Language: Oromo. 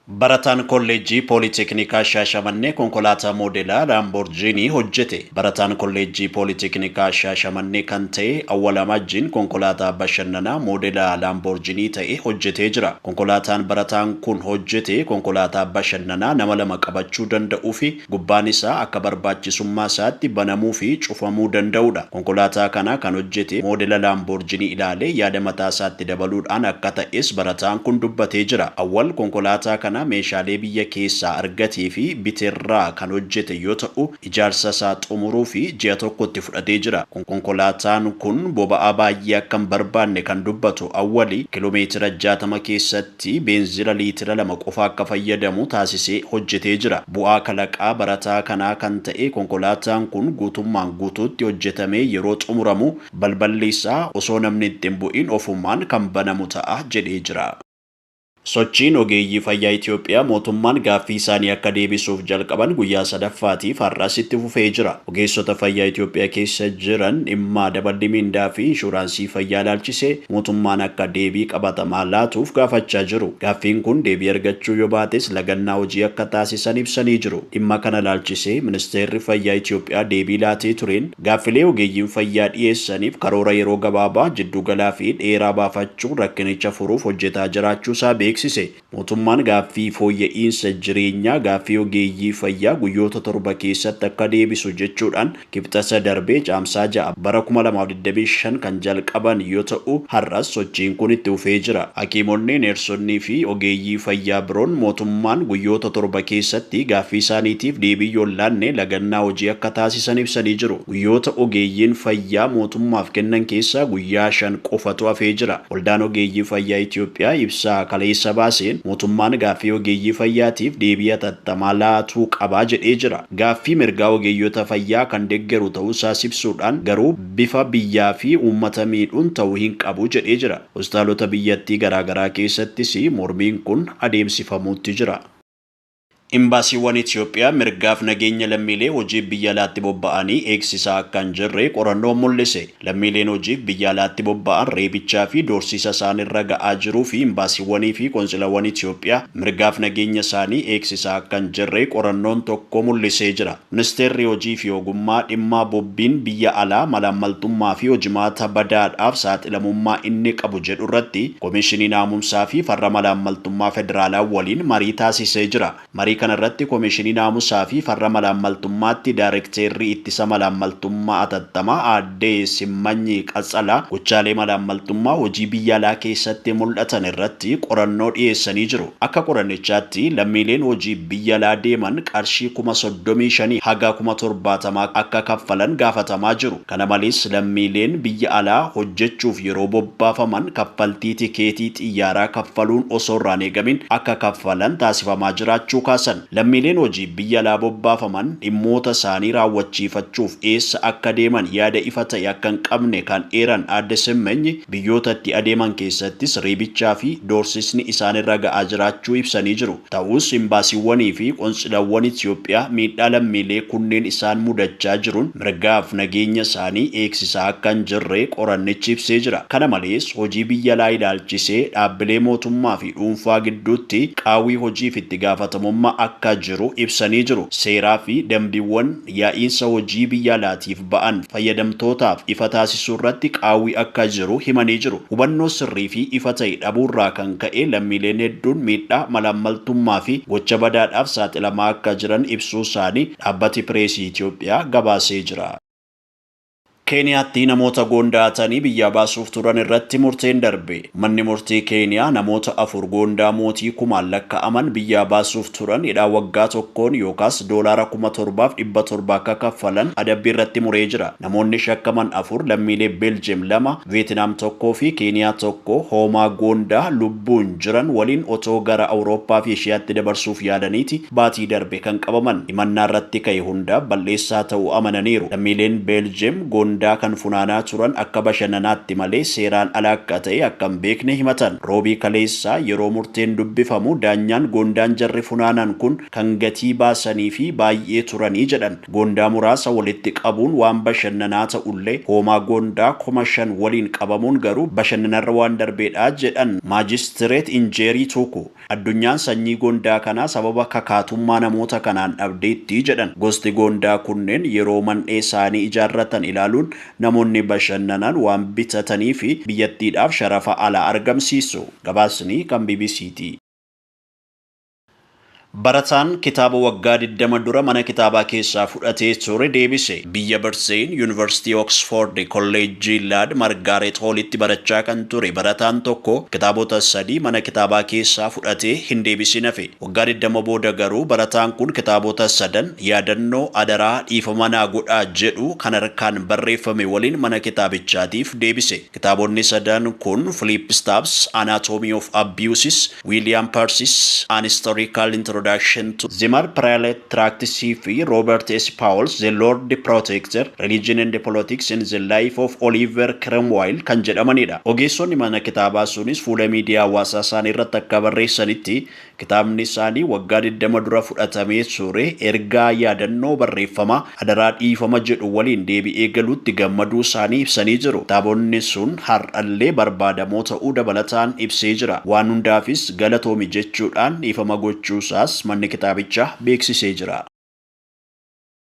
Barataan Kolleejjii Pooliteknikaa Shaashamannee konkolaataa moodelaa Laamborjiinii hojjete. Barataan Kolleejjii Pooliteknikaa Shaashamannee kan ta'e Awwal Amajjiin konkolaataa bashannanaa moodelaa Laamborjiinii ta'e hojjetee jira. Konkolaataan barataan kun hojjete konkolaataa bashannanaa nama lama qabachuu danda'uu fi gubbaan isaa akka barbaachisummaa isaatti banamuu fi cufamuu danda'udha. Konkolaataa kana kan hojjete moodela Laamborjiinii ilaalee yaada mataa isaatti dabaluudhaan akka ta'es barataan kun dubbatee jira. Awwal konkolaataa kana meeshaalee biyya keessaa argatee fi biterraa kan hojjete yoo ta'u, ijaarsa isaa xumuruu fi ji'a tokkotti fudhatee jira. Konkolaataan kun boba'aa baay'ee akka hin barbaanne kan dubbatu Awwali, kiiloomeetira 60 keessatti beenzila liitira 2 qofa akka fayyadamu taasisee hojjetee jira. Bu'aa kalaqaa barataa kanaa kan ta'e konkolaataan kun guutummaan guutuutti hojjetamee yeroo xumuramu balballi isaa osoo namni itti hin bu'in ofumaan kan banamu ta'a jedhee jira. Sochiin ogeeyyii fayyaa Itoophiyaa mootummaan gaaffii isaanii akka deebisuuf jalqaban guyyaa sadaffaatiif har'as itti fufee jira. Ogeessota fayyaa Itoophiyaa keessa jiran dhimma daballii mindaa fi inshuraansii fayyaa ilaalchisee mootummaan akka deebii qabatamaa laatuuf gaafachaa jiru. Gaaffiin kun deebii argachuu yoo baates lagannaa hojii akka taasisan ibsanii jiru. Dhimma kana ilaalchisee Ministeerri Fayyaa Itoophiyaa deebii laatee tureen gaaffilee ogeeyyiin fayyaa dhiyeessaniif karoora yeroo gabaabaa, jidduugalaa fi dheeraa baafachuun rakkinicha furuuf hojjetaa jiraachuusaa beeksise. Mootummaan gaaffii fooyya'iinsa jireenyaa gaaffii ogeeyyii fayyaa guyyoota 7 keessatti akka deebisu jechuudhaan Kibxata darbe Caamsaa 6 bara 2025 kan jalqaban yoo ta'u, har'as sochiin kun itti fufee jira. Hakiimonni, neersonnii fi ogeeyyii fayyaa biroon mootummaan guyyoota 7 keessatti gaaffii isaaniitiif deebii yoo hin laanne lagannaa hojii akka taasisan ibsanii jiru. Guyyoota ogeeyyiin fayyaa mootummaaf kennan keessaa guyyaa 5 qofatu hafee jira. Waldaan Ogeeyyii Fayyaa Itoophiyaa ibsa kaleessa baaseen mootummaan gaaffii ogeeyyii fayyaatiif deebii hatattamaa laatuu qaba jedhee jira. Gaaffii mirgaa ogeeyyota fayyaa kan deggeru ta'uusaas ibsuudhaan garuu bifa biyyaa fi uummata miidhuun ta'uu hin qabu jedhee jira. Hospitaalota biyyattii garaagaraa keessattis mormiin kun adeemsifamuutti jira. Imbaasiiwwan Itoophiyaa mirgaaf nageenya lammiilee hojiif biyya alaatti bobba'anii eegsisaa akka hin jirre qorannoon mul'ise. Lammiileen hojiif biyya alaatti bobba'an reebichaa fi doorsisa isaanirra ga'aa jiruu fi imbaasiiwwanii fi qonsilawwan Itoophiyaa mirgaaf nageenya isaanii eegsisaa akka hin jirre qorannoon tokko mul'isee jira. Ministeerri Hojii fi Ogummaa dhimma bobbiin biyya alaa malaammaltummaa fi hojimaata badaadhaaf saaxilamummaa inni qabu jedhurratti Komishinii Naamumsaa fi Farra Malaammaltummaa Federaalaa waliin marii taasisee jira. Marii kanarratti Komishinii Naamusaa fi Farra Malaammaltummaatti Daarekteerri Ittisa Malaammaltummaa Atattamaa Aadde Simmanyi Qatsalaa gochaalee malaammaltummaa hojii biyya alaa keessatti mul'atan irratti qorannoo dhiyeessanii jiru. Akka qorannichaatti lammiileen hojiif biyya alaa deeman qarshii 35,000 haga 70,000 akka kaffalan gaafatamaa jiru. Kana malees lammiileen biyya alaa hojjechuuf yeroo bobbaafaman kaffaltii tikeetii xiyyaaraa kaffaluun osoo irraa hin eegamin akka kaffalan taasifamaa jiraachuu kaasan. Lammiileen hojiif biyya alaa bobbaafaman dhimmoota isaanii raawwachiifachuuf eessa akka deeman yaada ifa ta'e akka hin qabne kan eeran Aadde Simmenyi, biyyoota itti adeeman keessattis reebichaa fi doorsisni isaanirra ga'aa jiraachuu ibsanii jiru. Ta'us imbaasiiwwanii fi qontsilawwan Itoophiyaa miidhaa lammiilee kunneen isaan mudachaa jiruun mirgaaf nageenya isaanii eegsisaa akka hin jirre qorannichi ibsee jira. Kana malees hojii biyya alaa ilaalchisee dhaabbilee mootummaa fi dhuunfaa gidduutti qaawwi hojiif itti gaafatamummaa akka jiru ibsanii jiru. Seeraa fi dambiiwwan yaa'iinsa hojii biyya alaatiif ba'an fayyadamtootaaf ifa taasisuu irratti qaawwi akka jiru himanii jiru. Hubannoo sirrii fi ifa ta'e dhabuurraa kan ka'e lammiileen hedduun miidhaa malaammaltummaa fi gocha badaadhaaf saaxilamaa akka jiran ibsuusaanii Dhaabbati Pireesii Itoophiyaa gabaasee jira. Keeniyaatti namoota goondaa hatanii biyyaa baasuuf turan irratti murteen darbe. Manni murtii Keeniyaa namoota 4 goondaa mootii kumaan lakka'aman biyyaa baasuuf turan hidhaa waggaa tokkoon yookaas doolaara 7,700 akka kaffalan adabbii irratti muree jira. Namoonni shakkaman 4 lammiilee Beeljeem 2, Veetinaam 1 fi Keeniyaa 1 hoomaa goondaa lubbuun jiran waliin otoo gara Awurooppaa fi Eshiyaatti dabarsuuf yaalaniiti baatii darbe kan qabaman. Himannaa irratti ka'e hundaaf bal'eessaa ta'uu amananiiru. Lammiileen Beeljeem Goondaa kan funaanaa turan akka bashannanaatti malee seeraan ala akka ta'e akka hin beekne himatan. Roobii kaleessaa yeroo murteen dubbifamu daanyaan goondaan jarri funaanan kun kan gatii baasanii fi baay'ee turanii jedhan. Goondaa muraasa walitti qabuun waan bashannanaa ta'ullee hoomaa goondaa 5,000 waliin qabamuun garuu bashannanarra waan darbeedha jedhan Maajistireet Injeerii Tuuku. Addunyaan sanyii goondaa kanaa sababa kakaatummaa namoota kanaan dhabdeetti jedhan. Gosti goondaa kunneen yeroo man'ee isaanii ijaarratan ilaaluun namoonni bashannanan waan bitatanii fi biyyattiidhaaf sharafa alaa argamsiisu. Gabaasni kan BBCti. Barataan kitaaba waggaa 20 dura mana kitaabaa keessaa fudhatee ture deebise. Biyya Biriteen, Yuunivarsiitii Oksfoord, Kolleejjii Laad Margaaret Hoolitti barachaa kan ture barataan tokko kitaabota sadii mana kitaabaa keessaa fudhatee hin deebisin hafe. Waggaa 20 booda garuu barataan kun kitaabota sadan yaadannoo "adaraa dhiifama naa godhaa" jedhu kan harkaan barreeffame waliin mana kitaabichaatiif deebise. Kitaabonni sadan kun Philip Stubbs Anatomy of Abuses, William Percy's An Historical Introduction to the Prelate Tracts fi Robert S. Powell's The Lord Protector, Religion and Politics in the Life of Oliver Cromwell kan jedhamanidha. Ogeessonni mana kitaabaa sunis fuula miidiyaa hawaasaa isaanii irratti akka barreessanitti, kitaabni isaanii waggaa 20 dura fudhatamee ture ergaa yaadannoo barreeffamaa "adaraa dhiifama" jedhu waliin deebi'ee galuutti gammaduu isaanii ibsanii jiru. Kitaabonni sun har'allee barbaadamoo ta'uu dabalataan ibsee jira. Waan hundaafis galatoomi jechuudhaan dhiifama gochuusaas manni kitaabichaa beeksisee jira.